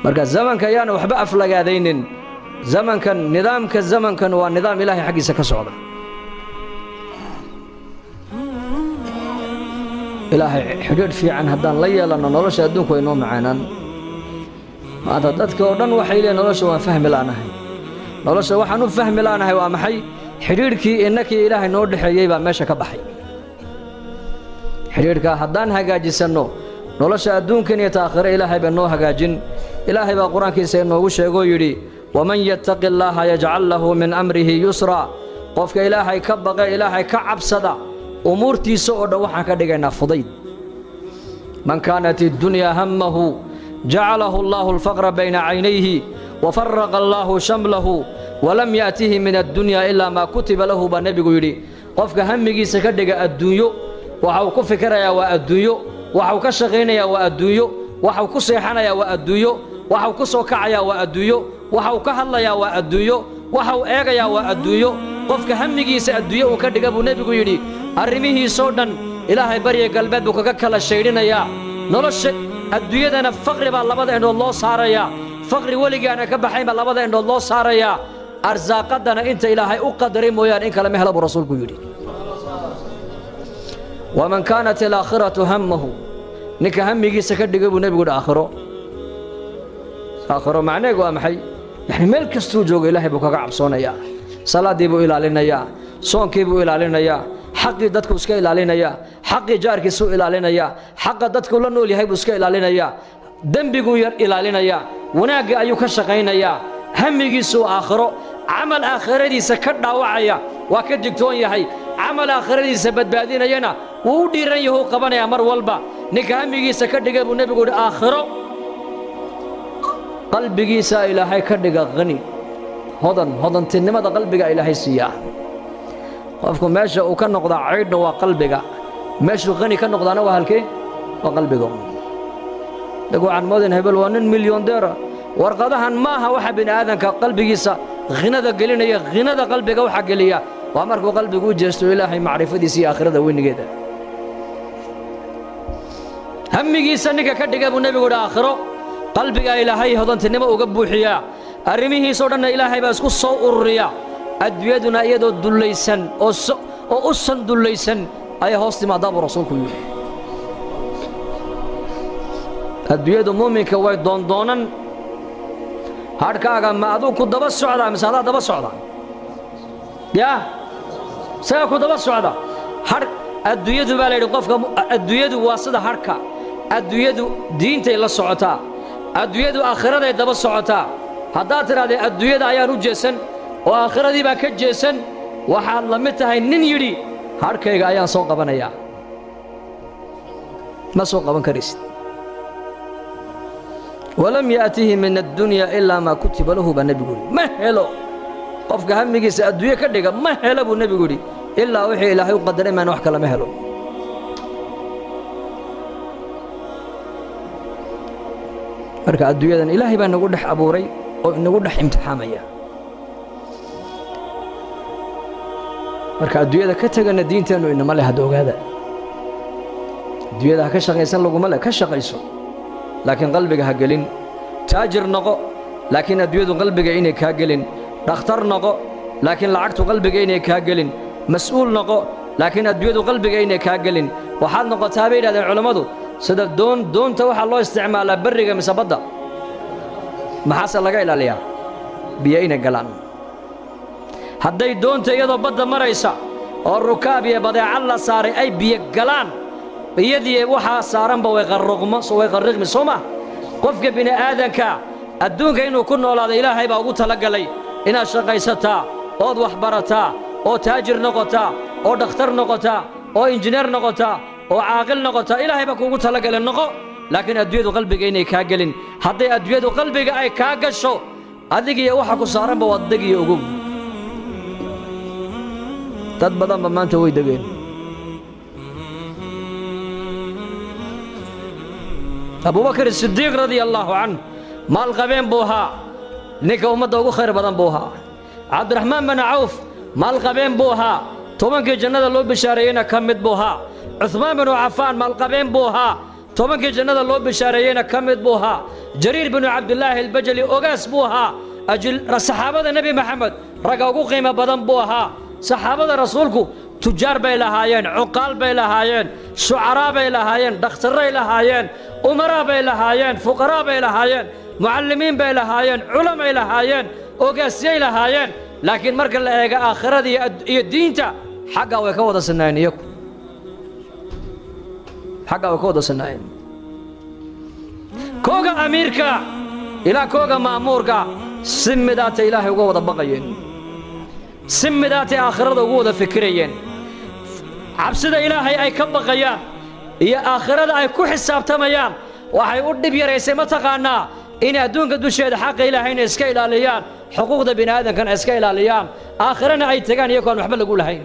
Marka zamanka ayaana waxba aflagaadaynin. Zamankan, nidaamka zamankan waa nidaam Ilaahay xaggiisa ka socda. Ilaahay xidhiidh fiican haddaan la yeelanno, nolosha adduunku way noo macaanaan. Maanta dadka oo dhan waxay leeyihin nolosha waan fahmi la'nahay. Nolosha waxaan u fahmi la'nahay waa maxay? Xidhiidhkii innakii Ilaahay noo dhexeeyey baa meesha ka baxay. Xidhiidhkaa haddaan hagaajisanno, nolosha adduunkan iyo taakhiro Ilaahay baa noo hagaajin. Ilaahay baa qur-aankiisa inoogu sheegoo yidhi: waman yattaqi allaaha yajcal lahu min amrihi yusraa. Qofka Ilaahay ka baqa, Ilaahay ka cabsada, umuurtiisa oo dhan waxaan ka dhigaynaa fudayd. Man kaanat iddunyaa hammahu jacalahu allaahu alfaqra bayna caynayhi wafaraqa allaahu shamlahu walam ya'tihi min addunyaa ilaa maa kutiba lahu, baa nebigu yidhi. Qofka hammigiisa ka dhiga adduunyo, waxa uu ku fikirayaa waa adduunyo, waxa uu ka shaqaynayaa waa adduunyo, waxa uu ku seexanayaa waa adduunyo, waxa uu ku soo kacayaa waa adduunyo, waxa uu ka hadlayaa waa adduunyo, waxa uu eegayaa waa adduunyo. Qofka hammigiisa adduunyo uu ka dhiga, buu nebigu yidhi, arrimihiisoo dhan Ilaahay barya galbeed buu kaga kala shaydhinayaa. Nolosha adduunyadana faqri baa labada indhood loo saarayaa, faqri weligaana ka baxayn baa labada indhood loo saarayaa. Arsaaqaddana inta Ilaahay u qadaray mooyaane in kale ma hela, buu rasuulku yidhi. Waman kaanat alaakhiratu hammahu, ninka hammigiisa ka dhigay, buu nebigu yidhi, aakhiro. Aakhiro macneegu waa maxay? Yacni meel kastuu joogo Ilaahay buu kaga cabsoonayaa, salaaddii buu ilaalinayaa, soonkii buu ilaalinayaa, xaqii dadku iska ilaalinayaa, xaqii jaarkiisuu ilaalinayaa, xaqa dadku la nool yahay buu iska ilaalinayaa, dembiguu yar ilaalinayaa, wanaagga ayuu ka shaqaynayaa. Hamigiisuu aakhiro, camal aakhiradiisa ka dhaawacaya waa ka digtoon yahay, camal aakhiradiisa badbaadinayana wuu u dhiiran yahuu qabanayaa mar walba. Ninka hamigiisa ka dhigay, buu nebigu yidhi, aakhiro, qalbigiisaa Ilaahay ka dhiga qani, hodan. Hodantinimada qalbiga Ilaahay siiyaa. Qofku meesha uu ka noqdaa caydhna waa qalbiga, meeshuu qani ka noqdaana waa halkee? Waa qalbiga. Dag waxaan moodayn hebel waa nin milyondeera. Warqadahan maaha waxa bini aadanka qalbigiisa ghinada gelinaya. Ghinada qalbiga waxaa geliya waa markuu qalbigu u jeesto Ilaahay macrifadiisa iyo aakhirada weynigeeda. Hamigiisa ninka ka dhiga, buu nebigu yidhi, aakhiro, qalbigaa Ilaahay hodantinimo uga buuxiyaa, arrimihiisoo dhanna Ilaahay baa isku soo ururiya. Adduunyaduna iyadoo dullaysan oo u san dullaysan ayay hoos timaadaa, buu rasuulku yidhi. Adduunyadu muuminka way doondoonan. Hadhkaaga ma aduu ku daba socdaa mise adaa daba socda? Yaa isagaa ku daba socda hadh. Adduunyadu baa la yidhi qofka adduunyadu waa sida hadhka. Adduunyadu diintay la socotaa, adduunyadu aakhiraday daba socotaa. Haddaad tidhahdee adduunyada ayaan u jeesan oo aakhiradii baan ka jeesan, waxaad la mid tahay nin yidhi hadhkayga ayaan soo qabanayaa. Ma soo qaban karaysid. Walam ya'tihi min addunya ilaa maa kutiba lahu, baa nebigu yidhi. Ma helo qofka hamigiisa adduunye ka dhiga, ma helo, buu nebigu yidhi, ilaa wixii Ilaahay u qadaray maan wax kale ma helo. Marka adduunyadan Ilaahay baa nagu dhex abuuray oo inagu dhex imtixaamaya. Marka adduunyada ka tegana diinteennu inama leh. Hadda ogaada, adduunyada ha ka shaqaysan laguma leh. Ka shaqayso, laakiin qalbiga ha gelin. Taajir noqo, laakiin adduunyadu qalbiga inay kaa gelin. Dhakhtar noqo, laakiin lacagtu qalbiga inay kaa gelin. Mas'uul noqo, laakiin adduunyadu qalbiga inay kaa gelin. Waxaad noqotaa, bay yidhahdeen culammadu, sida doon. Doonta waxaa loo isticmaalaa berriga mise badda? Maxaase laga ilaaliyaa? Biyo inay galaan. Hadday doonta iyadoo badda maraysa oo rukaab iyo badeecad la saaray ay biyo galaan, iyadii waxaa saaranba way qarruqmo, way qarriqmi, soo ma? Qofka bini aadanka adduunka inuu ku noolaado Ilaahay baa ugu talagalay. Inaad shaqaysataa ood wax barataa oo taajir noqotaa oo dhakhtar noqotaa oo injineer noqotaa oo caaqil noqotaa Ilaahay baa kuugu talagalay. Noqo, laakiin adduunyadu qalbiga inay kaa gelin. Hadday adduunyadu qalbiga ay kaa gasho, adigiyo waxa ku saaranba waad degiyo. Ogow, dad badanba maanta way degeen. Abubakar Sidiiq radia allaahu canh maalqabeen buu ahaa, ninka ummadda ugu khayr badan buu ahaa. Cabdiraxmaan bin Cawf maalqabeen buu ahaa, 10kii jannada loo bishaareeyeyna ka mid buu ahaa. Cuhmaan binu Cafaan maalqabeen buu ahaa. 10kii jannada loo bishaareeyeyna ka mid buu ahaa. Jariir binu Cabdilaahi Albajali ogaas buu ahaa. Saxaabada Nebi Maxamed ragga ugu qiimo badan buu ahaa. Saxaabada rasuulku tujaar bay lahaayeen, cuqaal bay lahaayeen, shucaraa bay lahaayeen, dhakhtarray lahaayeen, umaraa bay lahaayeen, fuqaraa bay lahaayeen, mucallimiin bay lahaayeen, culamay lahaayeen, ogaasyay lahaayeen. Laakiin marka la eego aakhirada iyo diinta, xaggaa way ka wada sinaayeen iyagu, xaggaa way ka wada sinaayeen. Kooga amiirka ilaa kooga ma'muurka si midaatay Ilaahay uga wada baqayeen, si midaatay aakhirada ugu wada fikirayeen. Cabsida Ilaahay ay ka baqayaan iyo aakhirada ay ku xisaabtamayaan waxay u dhib yaraysay, ma taqaannaa, inay adduunka dusheeda xaqa Ilaahayna iska ilaaliyaan, xuquuqda bini aadamkana iska ilaaliyaan, aakhirana ay tegaan iyagoo aan waxba lagu lahayn.